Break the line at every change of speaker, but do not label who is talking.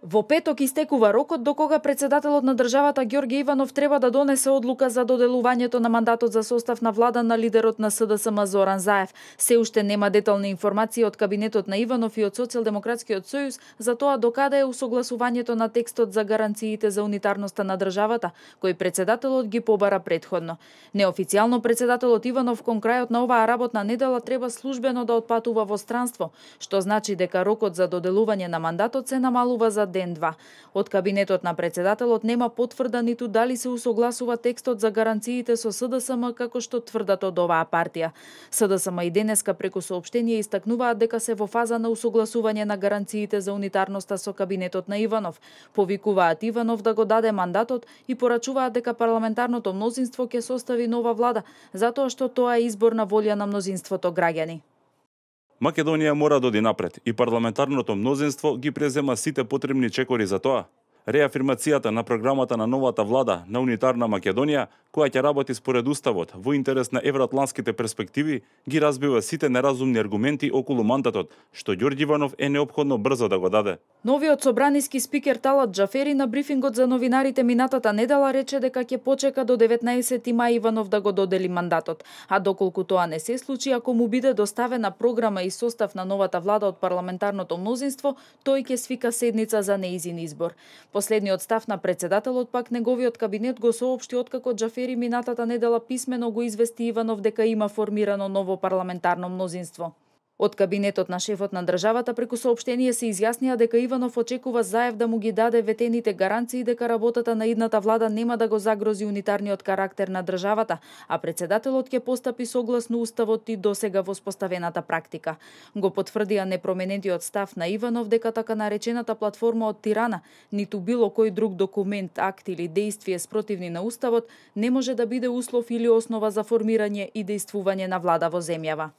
Во петок истекува рокот до кога председателот на државата Ѓорѓе Иванов треба да донесе одлука за доделувањето на мандатот за состав на влада на лидерот на СДСМ Зоран Заев. Се уште нема детални информации од кабинетот на Иванов и од Социјалдемократскиот сојуз за тоа докаде е усогласувањето на текстот за гаранциите за унитарноста на државата, кој председателот ги побара претходно. Неофицијално председателот Иванов кон крајот на оваа работна недела треба службено да отпатува во странство, што значи дека рокот за доделување на мандатот се намалува за ден-два. Од кабинетот на председателот нема потврда ниту дали се усогласува текстот за гаранциите со СДСМ како што тврдат од оваа партија. СДСМ и денеска преку соопштение истакнуваат дека се во фаза на усогласување на гаранциите за унитарноста со кабинетот на Иванов. Повикуваат Иванов да го даде мандатот и порачуваат дека парламентарното мнозинство ќе состави нова влада, затоа што тоа е избор на волја на мнозинството граѓани.
Македонија мора да оди напред и парламентарното мнозинство ги презема сите потребни чекори за тоа. Реафирмацијата на програмата на новата влада на унитарна Македонија, која ќе работи според уставот во интерес на евроатлантските перспективи, ги разбива сите неразумни аргументи околу мандатот, што Ѓорѓе Иванов е неопходно брзо да го даде.
Новиот собраниски спикер Талат Џафери на брифингот за новинарите минатата недела рече дека ќе почека до 19 мај Иванов да го додели мандатот, а доколку тоа не се случи, ако му биде доставена програма и состав на новата влада од парламентарното мнозинство, тој ќе свика седница за неизин избор. Последниот став на председателот пак неговиот кабинет го соопшти откако Џафери минатата недела писмено го извести Иванов дека има формирано ново парламентарно мнозинство. Од кабинетот на шефот на државата преку соопштение се изјаснија дека Иванов очекува Заев да му ги даде ветените гаранции дека работата на идната влада нема да го загрози унитарниот карактер на државата, а председателот ќе постапи согласно уставот и досега воспоставената практика. Го потврдија непроменетиот став на Иванов дека така наречената платформа од Тирана, ниту било кој друг документ, акт или дејствие спротивни на уставот не може да биде услов или основа за формирање и дејствување на влада во земјава.